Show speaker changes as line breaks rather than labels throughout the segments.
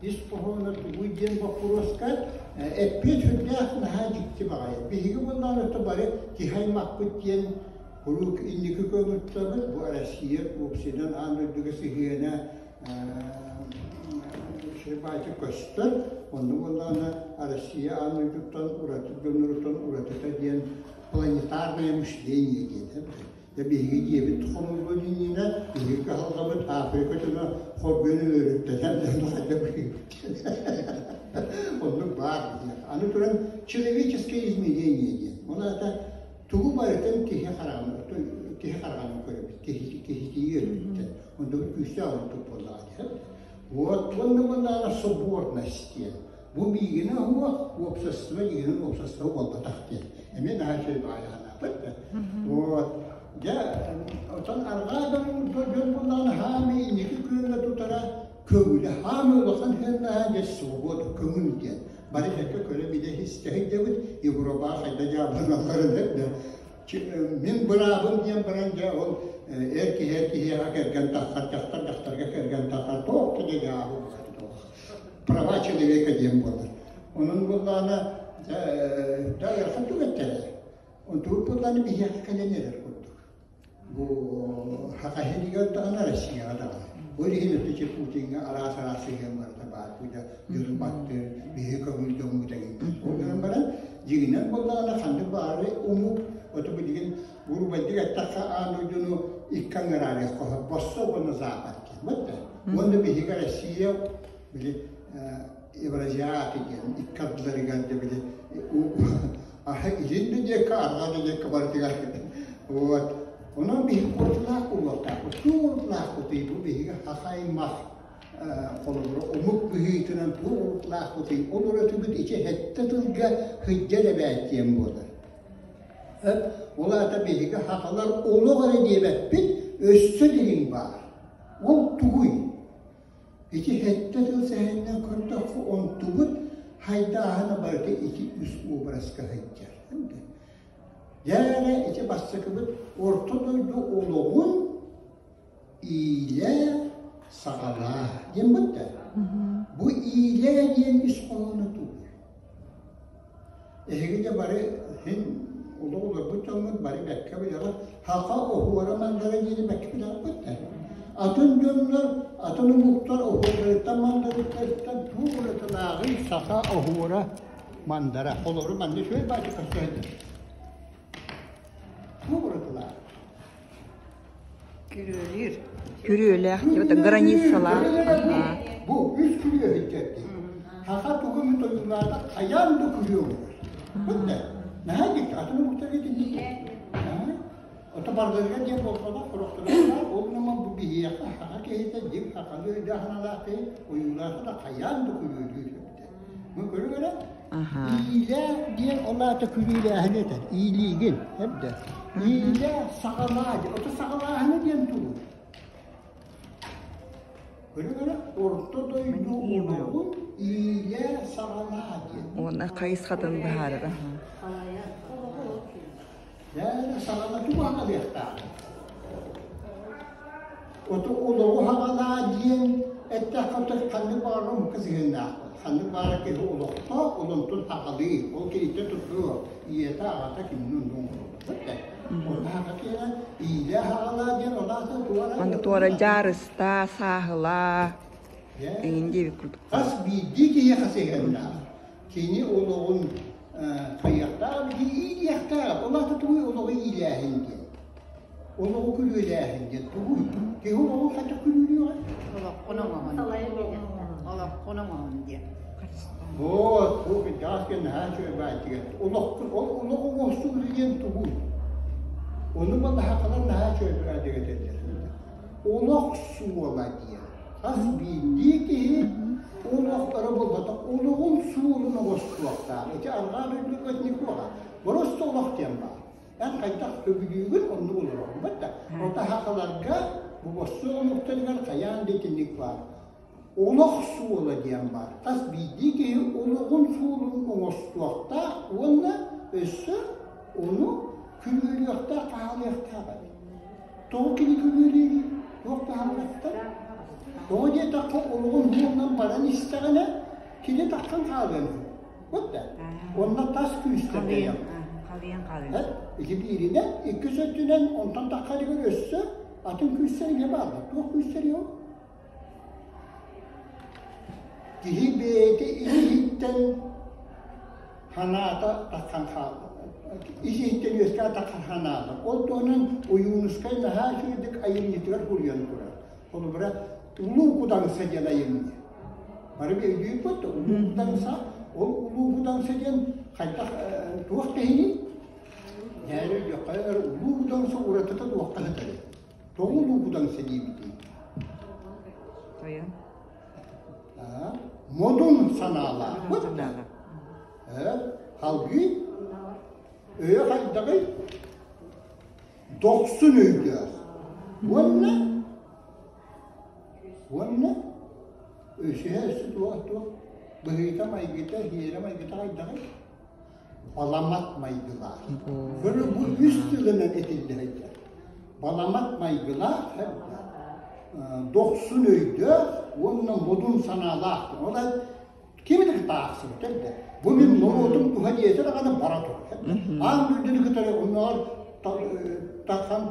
Ис хоһооно тугуй диэн боппуруоска эппиэт сүрдээх наһаа дьикти баҕайы. Биһиги буоллаҕына өттө бары киһи аймахпыт диэн куруук инники көҥүлтэбит. Бу Россия уопсайынан аан дойдуга сыһыана баайта көстөр. Онно буоллаҕына Россия аан дойдуттан ураты дьонноруттан уратыта диэн планетарное мышление диэн. Дьэ биһиги дьиэбит хомуллуон иннинэ биһиги кыһалҕабыт Африка дьоно хоргуйан өлөрүттэтэн дьону хайдах биһигибит Оннук баар диэн. Аны туран человеческое измерение диэн. Ол аата тугу барытын киһи хараҕын киһи хараҕынан көрөбүт, киһи киһитии өрүттэн. Онтубут күүстээх онтук буоллаҕа диэн. Вот уонна буоллаҕа соборность диэн. Бу миигинэ уох уопсастыба дьиҥинэн уопсастыба буолбатах диэн. Эмиэ наһаа үчүгэй баайаҕанаабыт да. Вот. Дьэ, оттон арҕаа дьон дьон буоллаҕына хаамыы инники күөҥҥэ тутара көҥүлэ. Хаамыы улахан сыаннаһа дьэ свобода, көҥүл диэн. Бары сэргэ көрө-билэ истэ сылдьабыт, Европаҕа хайда дьаабыланалларын да. Мин быраабым диэн баран дьэ ол эр киһи эр киһиэхэ кэргэн тахсар, дьахтар дьахтарга кэргэн тахсар, туох да дьэ дьаабы права человека диэн буолар. Онон буоллаҕына да ыарахан түгэттэрэ. Онтубут буоллаҕына биһиэхэ кэлэн эрэр курдук. Бу Саха сиригэр даҕаны, Россияҕа даҕаны. Ол иһин өттүчэ Путиҥҥа араас-араас сыһыан барыта баар. Бу да дьону баттыыр, биһиги көҥүл дьоммут эҥин. Ол гынан баран, дьиҥинэн буоллаҕына ханнык баҕарар омук, ото билигин грубайдык эттэххэ аан дойдуну икки аҥараарыах хоһо Восток уонна Запад диэн. Вот да. Уонна биһиги Россия били Евразиаты диэн икки ардыларыгар дьэ били аһа илин да диэки арҕаа да диэки барытыгар вот онон биһиги куотулаах буолуохтаахпыт туох бу биһиги хахаймах холобура омук быһыытынан туох урутлаахпытый ол уратыбыт ити сэттэ тылга сылдьар эбээт диэн буолар ол аата биһиги хахалар олох эрэ диэбэппит өссө дириҥ баар ол тугуй Ити сэттэ тыл сэһэнинэн көрдөххө, онтубут хайдааһына барыта ити үс уобараска сылдьар. Дьэ эрэ ити бастакыбыт Орто дойду олоҕун иилэ саҕалаа диэн бытта. Бу иилэ диэн ис хоһооно тугуй? Эһиги да бары син олох олорбут дьоммут бары бэккэ билэҕит. Саха оһуора мандара диэни бэккэ билэҕит да. Атын дьоннор, атын омуктар оһуордарыттан мандарыттарыттан туох уратылааҕый саха оһуора мандара. Холобур манна үчүгэй баачы көстө Туох уратылаах?
Күрүөлүүр. Күрүөлээх диэбит границалаах.
Бу үс күрүө иһиттэрди. Саха тугу эмит ойуулаата хайаан да күрүө оҥорор. Бутта. Наһаа дьикти атын омуктарга итинник. Ото бардарыгар диэн буолбатах, сорохторугар ол гынан бу биһиэхэ саха киһитэ дьиҥ сахалыы өйдөөх-санаалаах киһи ойуулаата да хайаан да күрүөлүүр эбитэ. Бу көрүҥ эрэ Иилэ диэн ол аата күрүүлээһини этэр. Иилиигин, эрдэ. Иилэ саҕалаа диэн. Ото саҕалааһына диэн тугуй? Көрүҥ эрэ, орто дойду олоҕун иилэ саҕалаа диэн.
Уонна хайысхатын быһаарар.
Дьэ, саҕана тугу аҕалыахтаах? Оту олоҕу хаҕалаа диэн эттэххэ ханнык баҕарар омукка сыһыаннаахпыт. Ханнык баҕарар киһи олохтоох, ол онтун аҕалыы, ол киниттэн тутулуга ийэтэ, аҕата кинини оннук оҥороллор да. Онно киһи иилэ аҕалаа диэн ол аата туора
Онно туора дьаарыстаа, сааһылаа эҥин диэбит курдук.
Хас биирдии киһиэхэ сыһыаннаах. Кини олоҕун хайыахтаах, иилиэхтээх. Ол аата тугуй олоҕу иилээһин диэн? Олоҕу күрүөлээһин диэн тугуй? Киһи олоҕу хайдах күрүөлүөҕэй?
Олоххун оҥоһун. Олоххун оҥоһун диэн.
Вот, бу кырдьаҕас диэн наһаа үчүгэй баайтыгар. Олоххун, ол олох оҥоһсуу диэн тугуй? Ону балаһакалар наһаа үчүгэй баайтыгар этэллэр. Олох суола диэн. Хас биирдии киһи олохторо буолбатах, олоҕун суолун оҥостуохтаах. Ити арҕаа дойдуга итини Просто олох диэн баар. Эн хайдах сөбүлүүгүн оннук олороҕун да. Ото сахаларга бу босхо омуктарыгар хайаан да итинник баар. Олох суола диэн баар. Хас биирдии киһи олоҕун суолун оҥостуохтаах уонна өссө ону күрүөлүөхтээх, хаалыахтаах эбит. Тоҕо кини күрүөлүүрүй? Туох таһаарбаттар? Тоҕо диэтэххэ, олоҕун уһугунан баран истэҕинэ, кини тахсан хаалыан үһү. Вот да. Онно тас күүстэр
Халыйан, халыйан хаалыан.
Ити бииринэн, иккис өттүнэн онтон таххарыгар өссө атын күүстэр эмиэ бааллар. Туох күүстэр ол? Киһи бэйэтэ ис-иһиттэн санаата тахсан хаалла. Ис-иһиттэн үөскээн тахсар санаата. Ол туһунан Ойуунускай наһаа үчүгэйдик айымньытыгар суруйан турар. Холобура, Улуу Кудаҥса диэн айымньы. Бары өйдүүрбүт да Улуу Кудаҥса, ол Улуу Кудаҥса диэн хайдах туох киһиний? Дьээри өйдүөххэ Улуу Кудаҥса уратыта туохха сытарый? Тоҕо Улуу Кудаҥса диибитий?
Тойон.
Модун санаалаах. Салгыы өйө хайдаҕый? Дохсун өйдөөх. Уонна уонна өсүһэ өссө туох туох быһыыта майгыта, иһиэрэ майгыта хайдаҕый? Баламат майгылаах. Көрө бу үс тылынан этиллэр этэ. Баламат майгылаах дохсун өйдөөх уонна модун санаалаах. Ол кими да таахсыбыт эрдэ. Бу мин норуотум туһа диэтэ даҕаны бара тур. Аан дойдуну кытары оннооҕор тахсан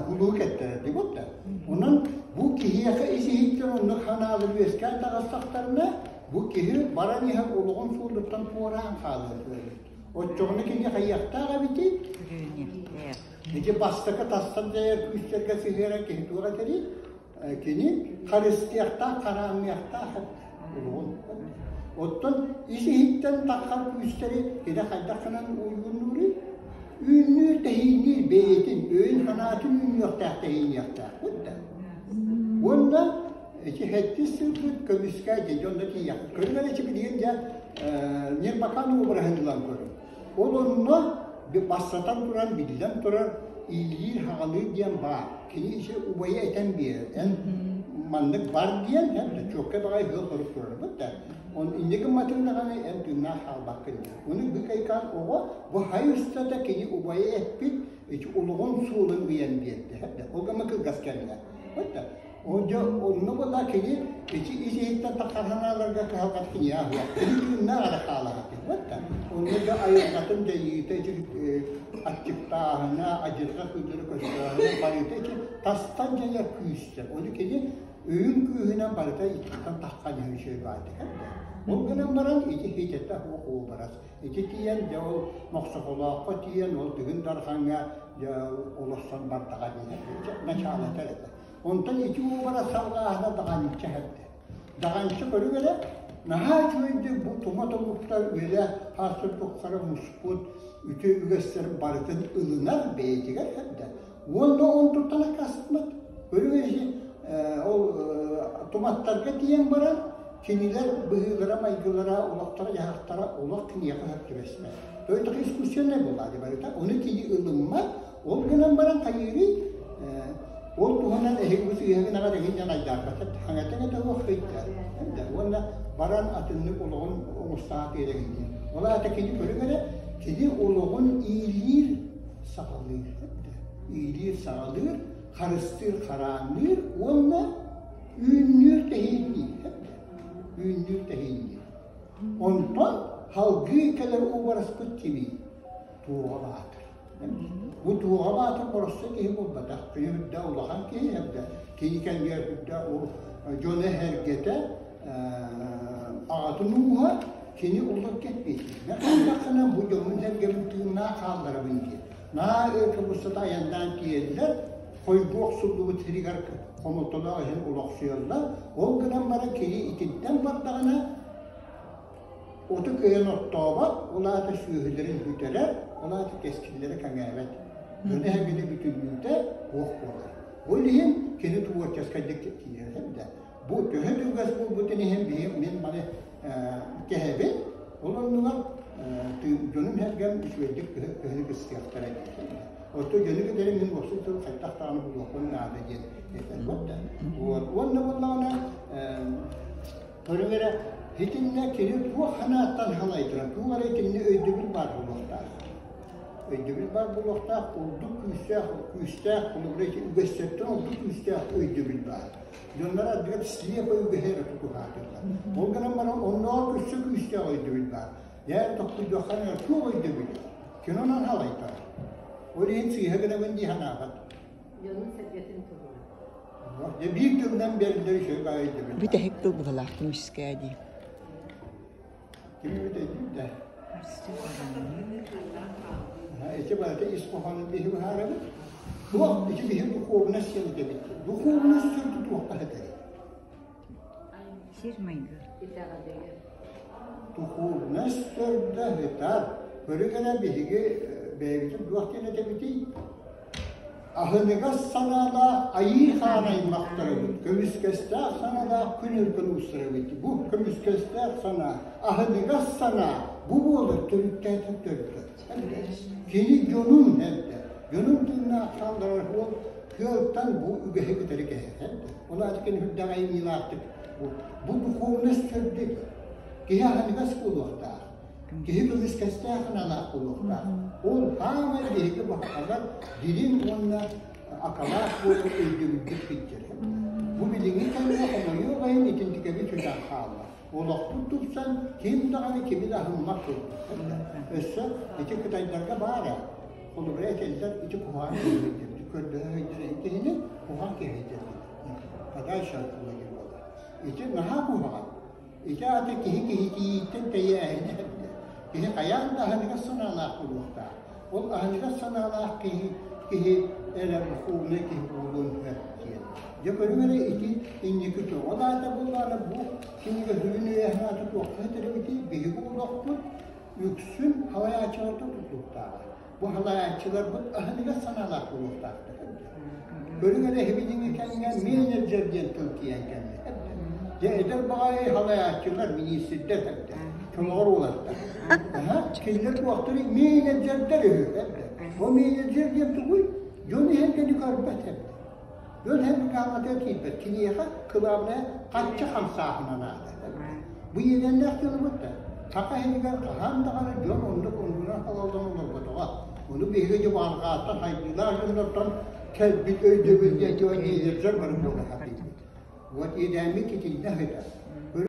хулуу кэттэрэр дии да. Онон бу киһиэхэ ис-иһиттэн оннук санаалар үөскээн таҕыстахтарына, бу киһи баран иһэр олоҕун суолуттан туораан хаалыан эбит. Оччоҕуна кини хайыахтаах эбитий? Ити бастакы тастан дьайар күүстэргэ сыһыаран киһи туох этэрий? Кини харыстыахтаах, хараамныахтаах олоҕун. Оттон ис-иһиттэн таххар күүстэри кини хайдах гынан уйгуннууруй? Үүннүүр, тэһиинниир бэйэтин, өйүн-санаатын үүннүөхтээх, тэһиинниэхтээх. Да. Уонна ити сэттис сылбыт көмүскэ дьэ дьонно тиийэх. Көрүҥ ити билигин дьэ Ньырбакаан уобараһын ылан көрүҥ. Ол онно бастатан туран, биллэн турар, иилиир-хаҕалыыр диэн баар. Кини ити убайа этэн биэрэр. Эн маннык бар диэн, эн чуоккай баҕайы ыал хорук турарбыт да. Он инньэ гымматыҥ даҕаны эн тыыннаах хаалбаккын диэн. Ону быкайкаан оҕо бу хай устата кини убайа эппит ити олоҕун суолун ыйан биэрдэ. Ол гына кылгас кэмҥэ. Дьэ онно буолла кини ити ис-иһиттэн тахсар санааларга кыһалҕата киниэхэ суох. Кини тыыннаах эрэ хаалаҕа да. Онно дьэ айылҕатын дьайыыта ити аччыктааһына, адьырҕа кыыллары көстөөһүнэ барыта ити тастан дьайар күүстэр. Ону кини өйүн күүһүнэн барыта ититтэн таххан иһэр үчүгэй баайдык. Ол гынан баран ити хитэтэ суох уобарас. Ити тиийэн дьэ ол Мохсоҕолооххо тиийэн ол Тыгын Дархаҥҥа дьэ олорсон бардаҕа диэн начаалата этэ. Онтон ити уобарас салҕааһына даҕанча эрдэ. Даҕанча көрүҥ эрэ, наһаа үчүгэйдик бу тума тобуктар үөлэ хаастар туххара муспут үтүө үгэстэрин барытын ылынар бэйэтигэр эрдэ. Уонна онтуттан аккаастаммат. Көрүҥ эрэ ол туматтарга тиийэн баран кинилэр быһыылара-майгылара, олохторо-дьаһахтара олох киниэхэ сөп түбэспэт. То есть искусственнай буолаады барыта. Ону кини ылыммат. Ол гынан баран хайыырый? Ол туһунан эһиги бу сыыһагын аҕар эһин дьон айдаарбатар. Хаҥатан этэ уох ыйда. Уонна баран атыннык олоҕун оҥостаах иэрэҥин диэн. Ол аата кини көрүҥ эрэ, кини олоҕун иилиир саҕалыыр. Иилиир саҕалыыр, харыстыыр хараанныыр уонна үүннүүр тэһиинниир. Үүннүүр тэһиинниир. Онтон салгыы кэлэр уобараспыт кимий? Туоҕа Баатыр. Бу Туоҕа Баатыр боростуой киһи буолбатах. Кини үрдэ улахан киһи эрдэ. Кини кэлгэр үрдэ дьоно эһэргэтэ аҕатын ууһа кини улар кэппит. Мен бу дьоммун сэргэбин тыыннаах хаалларабын диэн. Наа өр кыбыстата айаннаан тиийэллэр, хойгуо охсуллубут сиригэр хомолтолоох иһин олохсуйаллар. Ол гынан баран кини итинтэн бардаҕына оту кыайан оттообот, ол аата сүөһүлэрин бүтэрэр, ол аата кэскиллэрэ кэҥээбэт. Дьоно эһигини бүтүннүүтэ суох буолар. Ол иһин кини творческайдык киирэр да. Бу төһө да үгэс буолбутун иһин биһи мин маны кэһэбин, ол оннугар дьонум сэргэм үчүгэйдик кыһыны кыстыахтара диэн. Оттон дьону кытары мин уопсай тыл хайдах даҕаны булуохпун наада диэн этэр да. Уонна буоллаҕына көрүҥ эрэ итиннэ кини туох санааттан халайдара, туох эрэ итиннэ өйдөбүл баар буолуохтаах. Өйдөбүл баар буолуохтаах, ордук күүстээх, күүстээх, холобура ити үгэстэртэн ордук күүстээх өйдөбүл баар. Дьоннор ардыгар слепо үгэһи эрэ тутуһаатыллар. Ол гынан баран оннооҕор өссө күүстээх өйдөбүл баар. Дьэ, тохтуйдахха туох өйдөбүл? Кинонан халайтар. Ол иһин сыыһа гынабын дии санаабат.
Дьонун-сэргэтин туһунан.
Дьэ, биир тылынан бэриллэр үчүгэй баҕайы өйдөбүл баар.
Бүтэһик тыл быһалаах көмүскээ дии.
Кими бүтэйдим да? Ити барыта ис хоһоонун биһи быһаарабыт. Туох ити биһи духуобунас диэн этэбит. Духуобунас сүрдү туохха этэрий?
Сир майгы.
Итэҕэлигэр.
Духуобунас төрдө ыһытар. Көрүҥ эрэ биһиги бэйэбитин туох диэн этэбитий? Аһыныгас санаалаах айыы хаан аймахтарыбыт, көмүскэстээх санаалаах күн өркөн уустарабыт. Бу көмүскэстээх санаа, аһыныгас санаа бу буолар төрүттээтин төрдө. Кини дьонун эрдэ, дьонун тыыннаах хаалларар уол тыалтан бу үгэһи кытары кэһэр. Ол аата кини үрдээх айымньылаахтык бу духовность төрдө киһи аһыныгас буолуохтаах. Киһи көмүскэстээх аналаах буолуохтаах. Ол хаамай биһиги баһаҕалар дириҥ уонна акалаах буолар өйдөбүлбүт сылдьар. Бу билиҥҥи кэмҥэ хомойуох иһин итинтикэбит сүтэн хаалла. Олохпут тупсан ким даҕаны кими да аһыммат курдук. Өссө ити кытайдарга баар ээ. Холобура этэллэр ити куһаҕан киһи диэбит. Көрдөһө сылдьар киһини куһаҕан киһи диэбит. Подальше от буолар. Ити наһаа куһаҕан. Ити аата киһи киһитийииттэн тэйээһинэ эбитэ. Киһи хайаан да аһыныгас санаалаах буолуохтаах. Ол аһыныгас санаалаах киһи киһи эрэ духовнай киһи буолуон сөп диэн. Дьэ көрүҥ эрэ ити инники тоҕо да аата буоллаҕына бу кинигэ сүрүн өйөөһүн аата туохха этэр эбитий? Биһиги олохпут үксүн халайааччылартан тутулуктааҕа. Бу халайааччыларбыт аһыныгас санаалаах буолуохтаахтар. Көрүҥ эрэ эһибитиҥи кэмҥэ менеджер диэн тыл тиийэн кэллэ. Дьэ эдэр баҕайы халайааччылар, миниистирдэр эбитэ. Чолоҕор уолаттар. Кинилэр туохтарый менеджердэр үһү. Бу менеджер диэн тугуй? Дьон иһэн кини көрбөт эбит. Дьон иһэн кааматыгар киирбэт. Киниэхэ кылаабынайа хаччы хамсааһына наада. Бу иэдээннээх дьонубут да. Саха иһигэр хаһан даҕаны дьон оннук оннунан салаллан олорботоҕо. Ону биһиги дьыбарҕааттан хайдыылаах дьоннортон кэлбит өйдөбүл диэн менеджер бары буола сатыыбыт. Вот иэдээммит итиннэ сытар.